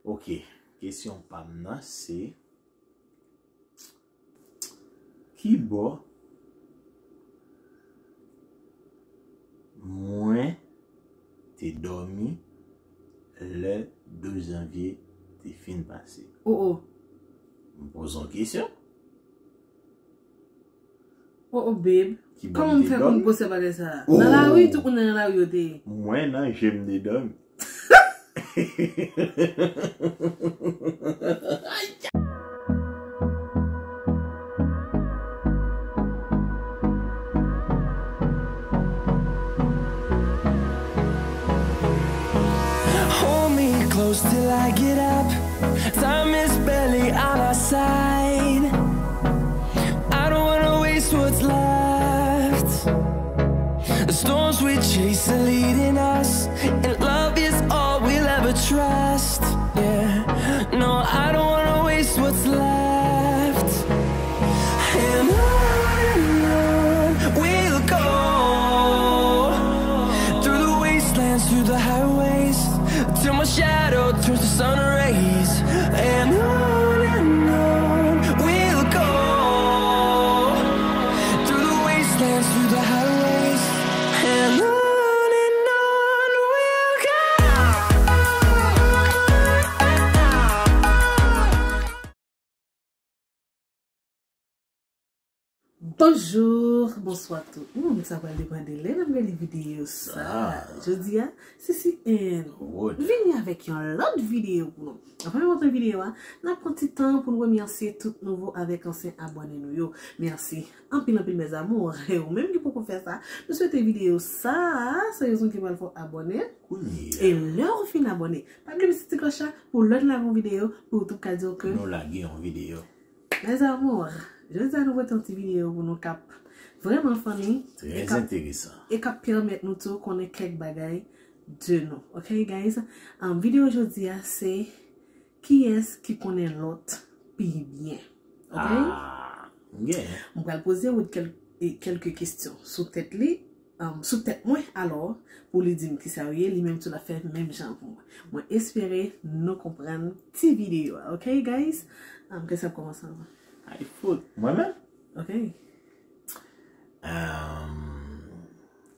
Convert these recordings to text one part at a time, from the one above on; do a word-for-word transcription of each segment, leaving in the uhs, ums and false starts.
Ok, kesyon pa m nan se, ki bò mwen te dòmi lè douz janvye te fin pase? Oh, oh. M poze yon kesyon. Oh, oh, babe. Kòman m fè pou m poste bagay sa? Nan lari, tout moun nan lari yo te ye. Mwen nan je m te dòmi. Hold me close till I get up. Time is barely on our side. I don't wanna waste what's left. The storms we chase are leading us, and love is all we'll ever trust. Yeah, no, I don't wanna waste what's left. And on and on we'll go, through the wastelands, through the highways, till my shadow turns to sun rays. And on and on we'll go, through the wastelands, through the highways. And on and on we'll go. Bonjou, bonswa tout moun. Sa pral depann de lè n ap gade videyo sa. Jodi a, Sisi N vini avèk yon lòt videyo pou nou. Anvan nou montre videyo a, n ap pran ti tan pou n remèsye tout nouvo avèk ansyen abòne nou yo. Mèsi anpil, anpil, mes amours. E ou menm ki poko fè sa, nou swete videyo sa, se rezon ki pral fè w abòne. E lè w fin abòne, pa bliye peze ti klòch la pou lè n lage yon videyo, pou YouTube ka di w ke nou lage yon videyo. Mes amours, jodi a nou pote yon ti videyo pou nou k ap vrèman funny e k ap, e k ap pèmèt nou tou konnen kèk bagay de nou. Ok, guys? Um, videyo jodi a se kiyès ki konnen lòt pi byen. Ok? Ah, m genyen. M pral poze Wood kèl-, e, kèlke kesyon sou tèt li, um, sou tèt mwen, alò, pou li di m kisa yo ye, li menm tou l ap fè menm jan pou mwen. Mwen espere nou konprann ti videyo a, ok, guys? Um, kiyès k ap kòmanse anvan? Ay, fout. Mwen menm? Ok. Um,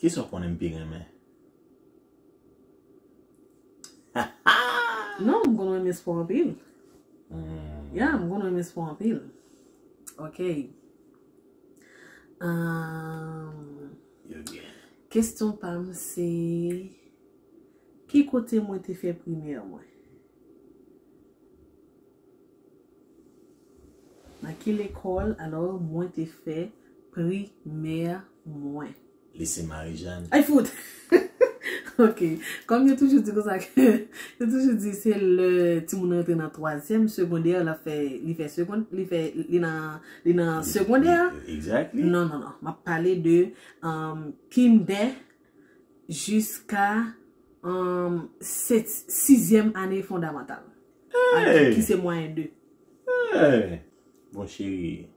kiyès w konnen m pi renmen? Non, m konn renmen spò anpil. Hmm. Ya, m konn renmen spò anpil. Ok. Ahn, kesyon pa m se, ki kote mwen te fè primè mwen? Nan ki lekòl, alò, mwen te fè primè mwen? Lise Marijàn. Ay, fout! Ok. Kòm yo toujou di konsa ke, yo toujou di se lè timoun rantre nan twazyèm segondè, l ap fè, li fè segond-, li fè, li nan, li nan segondè. Exactly. Non, non, non. M ap pale de, um, kindè jiska, um, set-, sizyèm ane fondamantal. Hey! Ki, ki se mwayen de. Hey! Bon, cheri,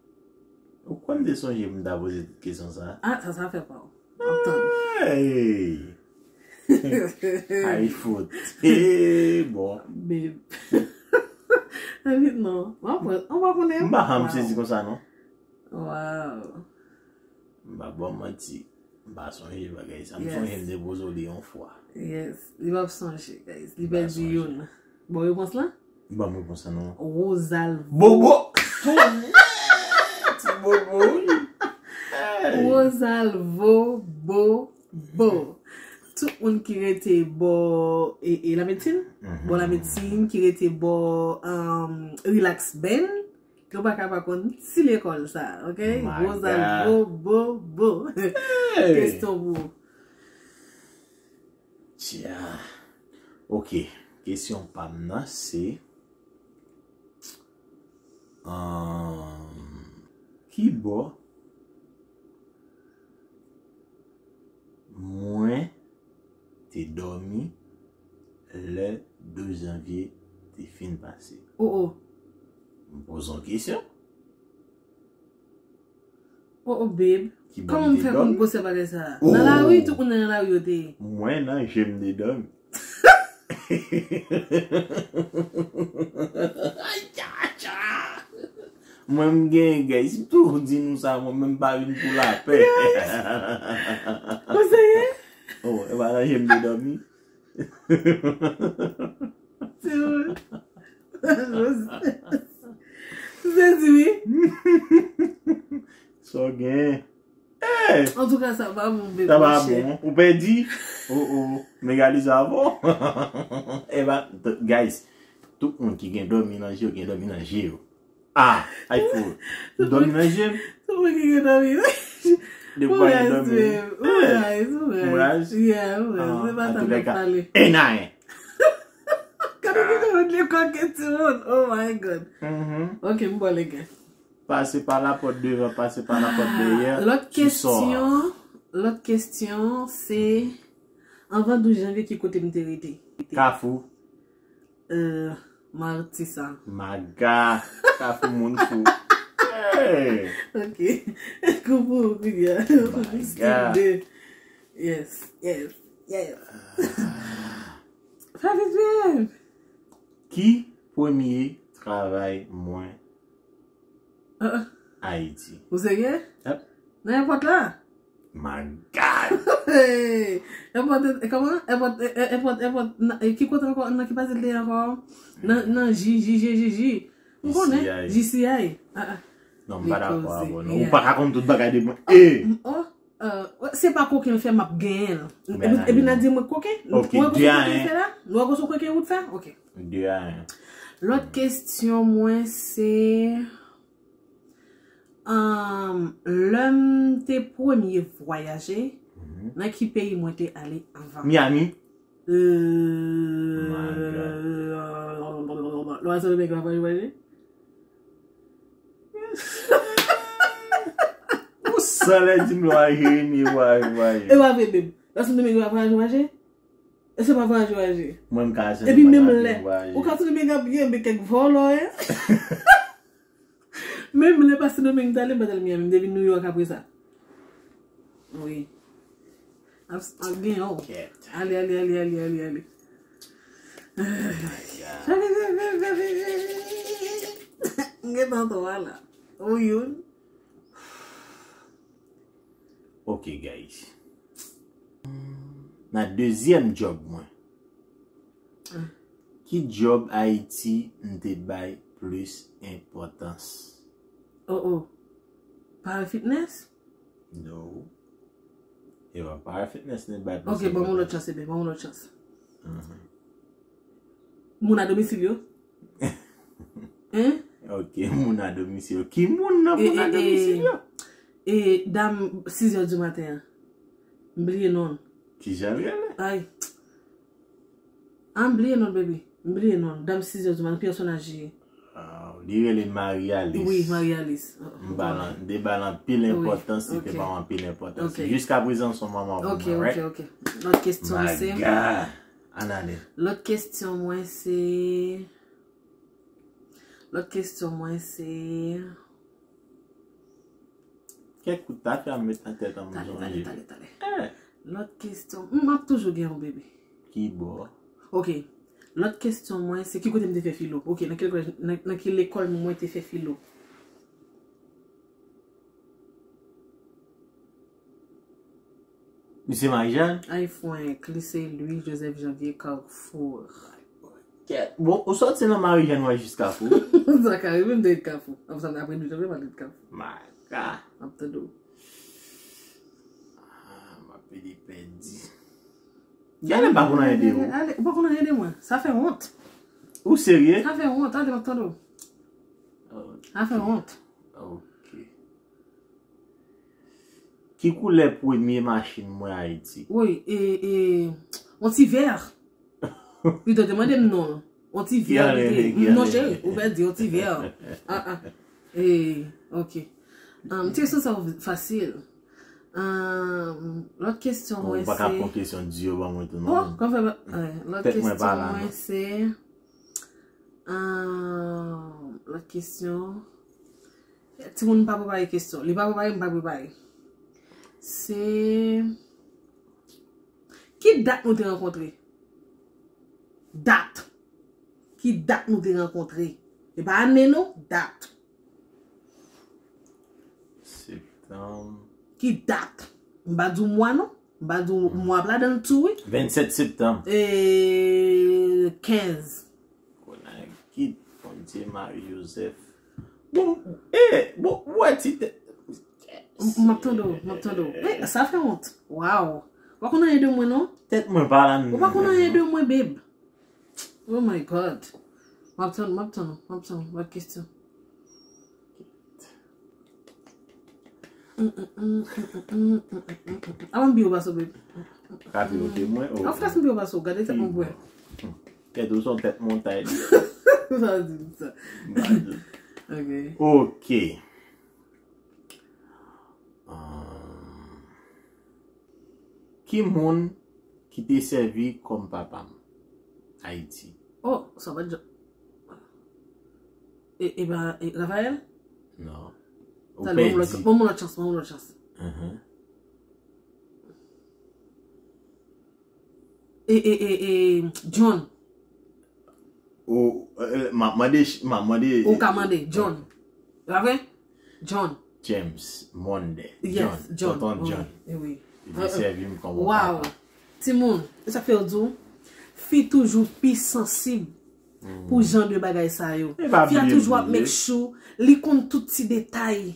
ou kwè m te sonje pou m ta poze tout kesyon sa a? Ah, sa, sa fè pa w. M ap tann. Hey! Ay, fout. Hey, bon. Babe. Annik non. M ap pran, ou pa konnen. M pa janm sezi konsa, non. Wow. M pa ba w manti. M pa sonje bagay sa. M sonje m te poze w li yon fwa. Yes. Li p ap sonje, guys. Li pèdi youn. Bon, repons lan? Ban m repons lan, non. Rosalvo. Bobo! Ti Bobo, wi. Hey! Rosalvo Bobo. Tout moun ki rete bò, e, e, Lamedsin, bò Lamedsin, ki rete bò, um, Relax Band, yo pa ka pa konn ti lekòl sa, ok? Rosalvo Bobo. Hey! Kesyon pou ou. Tya. Ok, kesyon pa m nan se, um, ki bò mwen te dòmi lè douz janvye te fin pase? Oh, oh. M poze yon kesyon. Oh, oh, babe. Kòman m fè pou m poste bagay sa? Nan lari, tout moun nan lari yo te ye. Mwen nan je m te dòmi. Mwen m gen, guys, m toujou di nou sa, mwen menm pa vin pou lapè. Ou serye? Oh, e pa nan je m te dòmi. Se vre. Ou sezi wi. Sa w gen? Hey! Antouka, sa pa bon, bebe. Sa pa bon. Ou pèdi? Oh, oh. Megali sa bon. E pa, guys, tout moun ki gen dòmi nan je yo, gen dòmi nan je yo. Ah, ay fou. M dòmi nan je m. Tout moun ki gen dòmi nan je. Depi pa gen dòmi. Ou raz, ou raz. M raz? Yeah, ou raz. Se pa sa m ap pale. E na en. Gade ki jan ou lekòl ke timoun. Oh my God. Mhm. Ok, m bò legen. Pase pa lapòt devan, pase pa lapòt dèyè. Lòt kesyon, lòt kesyon se anvan douz janvye ki kote m te rete? Kafou. Euh, Martisa. Maga. Kafou moun fou. Hey! Ok. Kou pou ou, Bigya. Maga. Yes, yes, yes. Sa vit, babe. Ki premye travay mwen Ah, ah. Ayiti? Ou serye? Yep. Nan èpòt la? My God! Hey! Èpòt, e, kòman? Èpòt, e, e, èpòt, èpòt, nan, e, ki kote ankò? Nan ki pati l te ye ankò? Nan, nan J, J, J, J, J. M konnen. J C I. J C I. Ah, ah. Non, m pa dakò Because, avè w, non. yeah. Ou pa ka konn tout bagay de mwen. Eh! M, oh, euh, se pa koken l fè m ap genyen l. Men Epi nan di mwen koken. Ok, Ou wè de a koken l en. Fè la? Ou wè koken l Fè? Ok. De a en. Lòt kesyon mwen se um, lè m te premye vwayaje, nan ki peyi mwen te ale anvan? Miami. Euh, My Lwa Sendomeng la pa vwayaje? Ou sa lè di m lwa Jeremi, lwa, lwa. E pa vre menm. Lwa Sendomeng la vwayaje, vwayaje? E se pa vwayaje, vwayaje? Mwen m ka Epi menm lè ou ka Sendomeng ap gen men kèk vòlò, hein? Menm lè pa Sendomeng m t ale, m pa t al Miami, m te vin New York apre sa. Wi. Ap, ap gen yon. Kèt. Ale, ale, ale, ale, ale, ale. My God. M gen tan twa la. Ou youn. Ok, guys. Nan dezyèm job mwen. Ah. Ki job Ayiti m te bay plis enpòtans? Oh, oh. Para fitness? No. E pa para fitness m te bay plis Ok, ban m yon enpòtans. Lòt chans, ebe, ban m yon Lòt chans. Mhm. Moun a domisil yo? Hein? Ok, moun a domisil yo. Ki moun nan E, moun a e, e, domisil yo? E dam sis zè di maten an. M bliye non l. Kijan l rele? Ay. Ah, m bliye non l, baby. M bliye non l. Dam sis zè di maten, pyèsonaj li ye. Ah, li rele Marie Alice. Wi, Marie Alice. M ba l, m te ba l anpil Wi, enpòtans, li te ok. ba m anpil enpòtans. Ok. Jiska prezan se yon manman pou Ok, mwen, ok, right? Ok. Lòt kesyon mwen se. Maga. Anane. Lòt kesyon mwen se. Lòt kesyon mwen se. Kèk kout tafya m met nan tèt an m Tale, tale, sonje. Tale, tale. Eh, Lòt kesyon. M ap toujou gen yon bebe. Ki bò? Ok. Lòt kesyon mwen se ki kote m te fè filo? Ok, nan ki lekòl, nan, nan ki lekòl mwen te fè filo? Misye Marijàn? Ay fwenk, lise Louis Joseph Janvier Carrefour. Kèt. Bon, ou sòti nan Marijàn w al jis Kafou? Sa ka rive m te ret Kafou. Apre sa, apre nou janvye m al ret Kafou. Maga. M ap tande w. Ah, m ap pede pèdi. Gade m pa konn anyen de ou. Ale, ou pa konn anyen de mwen. Sa fè wont. Ou serye? Sa fè wont. Ale, m ap tande w. Ok. Sa fè wont. Ok. Ki koulè premye machin mwen Ayiti? Wi, e, e, yon ti vè. Pito te mande m non. Yon ti vè, Ki ale, pito. ki Non, ale. Cheri, ou pèdi, yon ti vè. Ah, ah. E, ok. Um, ti kesyon sa fasil. Um, lòt kesyon Bon, mwen ou pa ka se pran kesyon di yo ban mwen tou Oh, non. kòm fè ba- eh, lòt Tèt mwen pa kesyon la, mwen non. Se um, lòt kesyon. Timoun pa prepare kesyon. Li pa prepare, m pa prepare. Se ki dat nou te rankontre? Dat. Ki dat nou te rankontre? E pa ane non, dat. Ki dat? M pa di w mwa non. M pa di w mwa ap ladan l tou wi. Vennsèt septanm. E, kenz. Konakit, Bondye Mari Joseph. Bon, e, bon, ou wè ti tèt. M ap tande w, m ap tande w. E, sa fè wont. Waw. Ou pa konn anyen de mwen non. Tèt mwen pa la. Ou pa konn anyen de mwen, babe. Oh my God. M ap tann, m ap tann, m ap tann, m ap kesyon. Avan m biwo baso, babe. Ka pilote mwen. An flas m biwo baso, gade tèt mwen bwè. Tèt ou son tèt montay. Sa di sa. Ok. Ki moun ki te sèvi kòm papa m Ayiti? Oh, sa pa djòb. E, e ba, e, Rafael? Non. Ou pèdi. Bon, moun lòt chans, bon, moun lòt chans. E, e, e, e, John. Ou, m ap mande, m ap mande. Ou ka mande, John. Pa vre? John. James, Monday. Yes, John. Tonton John. Wi. Li te sèvi m kòm papa. Timoun, e sa k fè yo di w, fi toujou pi sansib pou jan de bagay sa yo. Fi a toujou ap make sure li konn tout ti detay.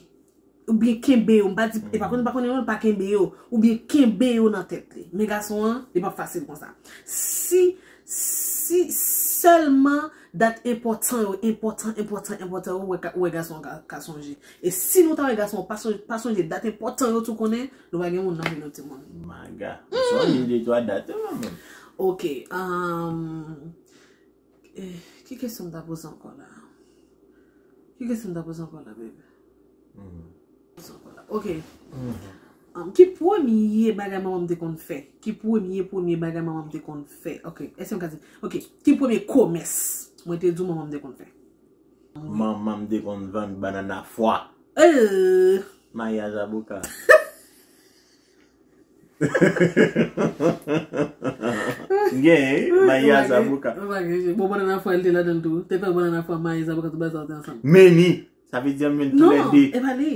Oubyen kenbe yo, m pa di, e pa konn, pa konnen non, l pa kenbe yo, oubyen kenbe yo nan tèt li. Men gason an, li p ap fasil konsa. Si, si sèlman dat enpòtan yo, enpòtan, enpòtan, enpòtan yo, ou wè, ou wè gason an ka, ka sonje. E si nou ta wè gason an pa sonje, pa sonje dat enpòtan yo tou konnen, nou pa gen moun nan vi nou timoun. Maga. Sonje de twa dat yo, manman. Ok. Um, Eh, ki kesyon m ta poze ankò la? Ki kesyon m ta poze ankò la, babe? Poze ankò la. Ok. Um, ki premye bagay manman m te konn fè? Ki premye, premye bagay manman m te konn fè? Ok. Èske m ka di? Ok. Ki premye komès mwen te di w manman m te konn fè? Manman m te konn vann bannann a fwa. Euh. Mayi a zaboka. Gen, mayi a zaboka. Bon, bannann a fwa, li te ladan l tou. Te fè bannann a fwa, mayi, zaboka, tout bagay sa yo te ansanm. Meni, sa vle di an meni tou lè de. Non, e pa li.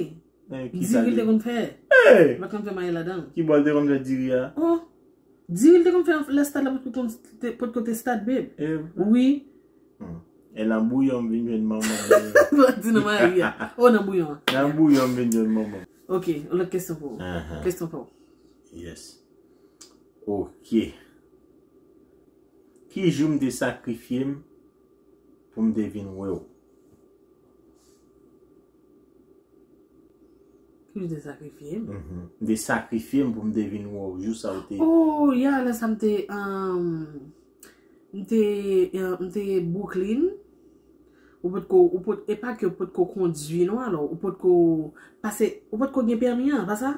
Diri l te konn fè. Li pa t konn fè mayi ladan l. Ki bò l te konn fè diri a? Oh, diri l te konn fè lè stad la potko te stad, babe. Wi. E nan bouyon m vin jwenn manman m. Di nan mayi a. Oh, nan bouyon an. Nan bouyon m vin jwenn manman m. Ok, yon lòt kesyon pou ou. Kesyon pou ou. Yes. Ok. Ki jou m te sakrifye m pou m te vin wè w? Ki jou te sakrifye m? M te sakrifye m pou m te vin wè w jou sa ou te. Oh, ya, lè sa m te, um, m te, uh, m te Brooklyn. Ou potko, ou pot, e pa ke ou potko kondwi non, alò, ou potko pase, ou potko gen pèmi an, pa sa?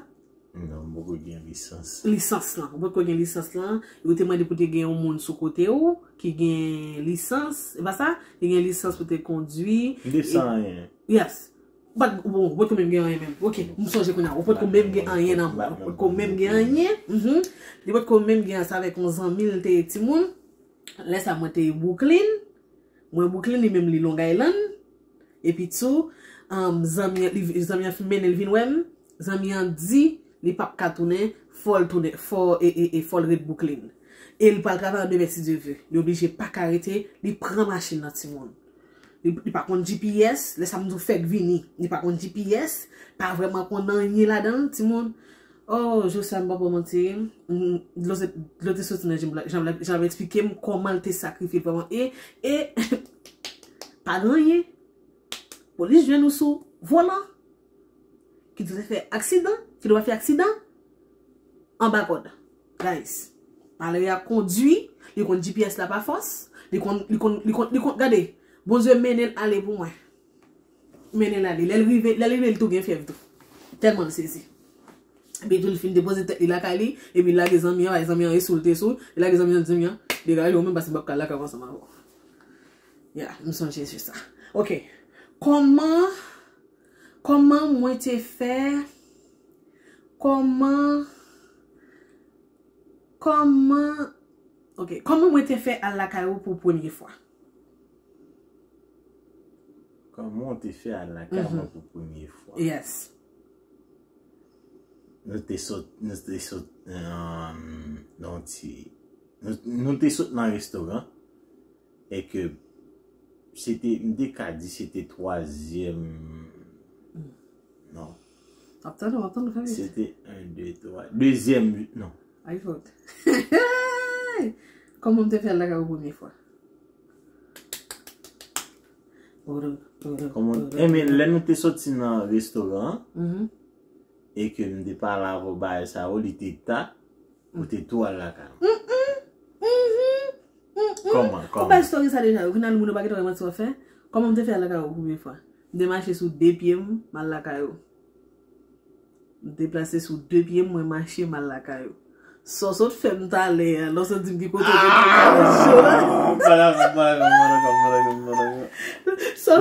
Non, m poko gen lisans. Lisans lan. Ou potko gen lisans lan. Yo te mande pou te gen yon moun sou kote w ki gen lisans. E pa sa? Ki gen lisans pou te kondwi. M te san anyen. Yes. Ou pa t, bon, ou potko menm gen anyen menm. Ok, m sonje kounye a. Ou potko menm gen anyen nan men w. Ou potko menm gen anyen. Li potko menm gen anyen avèk yon zanmi l te timoun. Lè sa mwen te Brooklyn. Mwen Brooklyn, li menm li Long Island. Epi tou, um, zanmi an, li, zanmi an fin mennen l vin wè m. Zanmi an di li p ap ka tounen, fò l tounen, fò, e, e, e, fò l ret Brooklyn. E li pral travay an demen si Dye vle. Li oblije pa ka rete, li pran machin nan timoun. Li, li pa konn G P S, lè sa m di w fèk vini. Li pa konn G P S, pa vrèman konn anyen ladan l, timoun. Oh, José, m pa ba w manti. Dlo te soti nan je m, jan l ap eksplike m kòman l te sakrifye l vrèman. E, e, pa gen anyen. Polis jwenn ou sou volan. Ki te fè aksidan, ki te fè aksidan. Anba kòd. Guys, malere a kondwi, li konn G P S la pa fòs, li konn, li konn, li konn, li konn, gade, Bondye mennen l ale pou mwen. Mennen l ale. Lè l rive, lè l rive, li tou gen fyèv tou. Tèlman l sezi. Epi tou, li fin depoze tèt li lakay li, epi l lage zanmi an, bay zanmi an, e sou l te sou, li lage zanmi an, di zanmi an, degaje w menm, paske m p ap ka lakay w ansanm avè w. Ya, m sonje sou sa. Ok. Kòman, kòman mwen te fè, kòman, kòman, ok, kòman mwen te fè al lakay ou pou premye fwa? Kòman w te fè al lakay mwen pou premye fwa? Yes. Nou te sot, nou te sot, um, nan yon ti, nou, nou te sot nan restoran, e ke se te, m te ka di se te twazyèm, non. Ap tann ou, ap tann ou, fè vit. Se te en, de, twa, dezyèm, non. Ay, fòt. Kòman m te fè al lakay ou premye fwa? Kòman, enben, lè nou te soti nan restoran an, e ke m te pale avè w bagay sa yo, li te ta, ou te tou al lakay mwen. Kòman, kòman? Ou bay story sa deja, ou vin al moun yo pa gentan wè manti w ap fè. Kòman m te fè al lakay ou premye fwa? M te mache sou de pye m, m al lakay ou. M deplase sou de pye m, mwen mache m al lakay ou. Sa w sot fè m talè a, lè w sot di m ki kote w te pran cho la. Sa w sot fè m.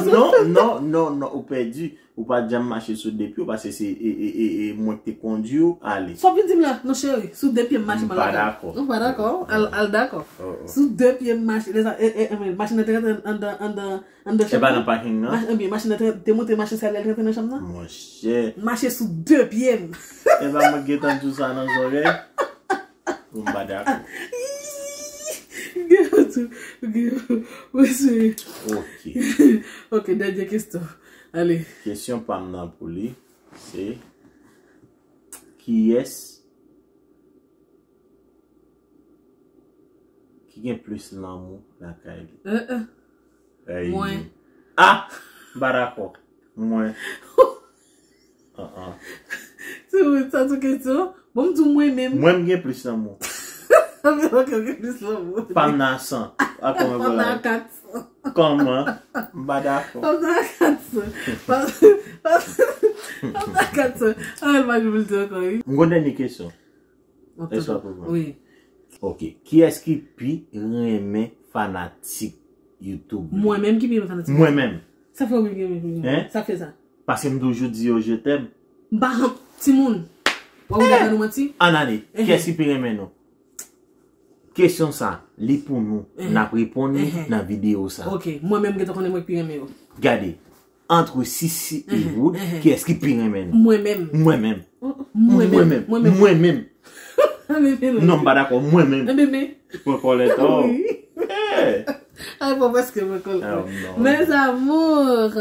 Non, non, non, non, ou pèdi. Ou pa t janm mache sou de pye w, paske se e, e, e, e, mwen ki te kondui w ale. Sa w vin di m la? Non, cheri, sou de pye m mache m al lakay ou. M pa dakò. Ou pa dakò? Al, al dakò. Sou de pye m mache, lè sa, e, e, e, machin nan te rantre anndan, anndan, anndan chanm nan. E pa nan paking nan? Mach-, ebyen, machin nan te, te monte mache eskalye, li rantre nan chanm nan. Monchè. M mache sou de pye m. E pa mwen ki gentan di w sa nan zòrèy? Ou m pa dakò. Gen yon tou, gen yon, mwen sou. Ok. Ok, dènye kesyon. Ale. Kesyon pa m nan pou li, se kiyès ki gen plis lanmou lakay li? Mwen. Ah! M pa dakò. Mwen. An, an. Se vre, sa tou kesyon. Bon, m di w mwen menm. Mwen, m gen plis lanmou. Mwen gen plis lanmou. Pa m nan san. Akò mwen. Pa m nan kat san. Kòman? M pa dakò. Pa m nan kat san. Pa m nan kat san. An, l pa vle di ankò, wi. M gon dènye kesyon. Èske w ap reponn? Wi. Ok. Kiyès ki pi renmen fanatik YouTube li? Mwen menm ki pi renmen fanatik. Mwen menm. Sa fè w pi renmen, pi renmen. Hein? Sa fè sa. Paske m toujou di yo je t'aime. M pa janm, timoun. W ap gade nou manti? Ann ale. Kiyès ki pi renmen nou? Kesyon sa, li pou nou. N ap reponn li nan videyo sa. Ok, mwen menm gentan konnen mwen ki pi renmen yo. Gade. Entre Sisi e Wood, kiyès ki pi renmen nou? Mwen menm. Mwen menm. Mwen menm. Mwen menm. Mwen menm. Non, m pa dakò. Mwen menm. Mwen kòlèt, oh. Ay, bon, prèske mwen kòlèt. Mes amours,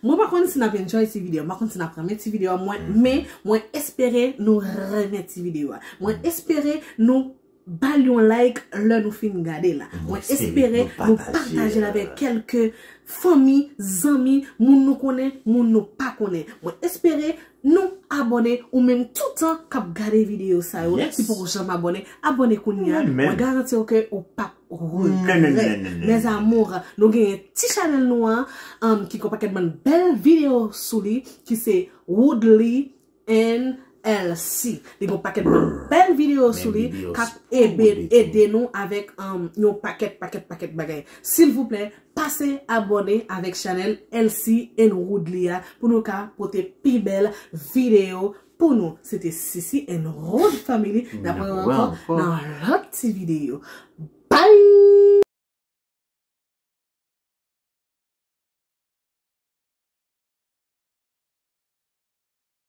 mwen pa konn si n ap enjoy ti videyo, mwen pa konn si n ap renmen ti videyo a, mwen, men mwen espere nou renmen ti videyo a. Mwen espere nou ba l yon like lè nou fin gade la. Mwen espere nou pataje l avèk kèlke fanmi, zanmi, moun nou konnen, moun nou pa konnen. Mwen espere nou abòne ou menm toutan k ap gade videyo sa yo, ki poko janm abòne, abòne kounye a. Mwen garanti w ke ou p ap regrèt. Mes amours, nou genyen ti chanèl nou an, um, ki gon pakèt bann bèl videyo sou li, ki se Woodly and Elsie. Li gon pakèt bann bèl videyo sou li k ap ede, ede nou avèk, um, yon pakèt, pakèt, pakèt bagay. Silvouplè, pase abòne avèk chanèl Elsie and Woodly a pou nou ka pote pi bèl videyo pou nou. Se te Sisi and Wood Family. N ap wè ankò nan lòt ti videyo.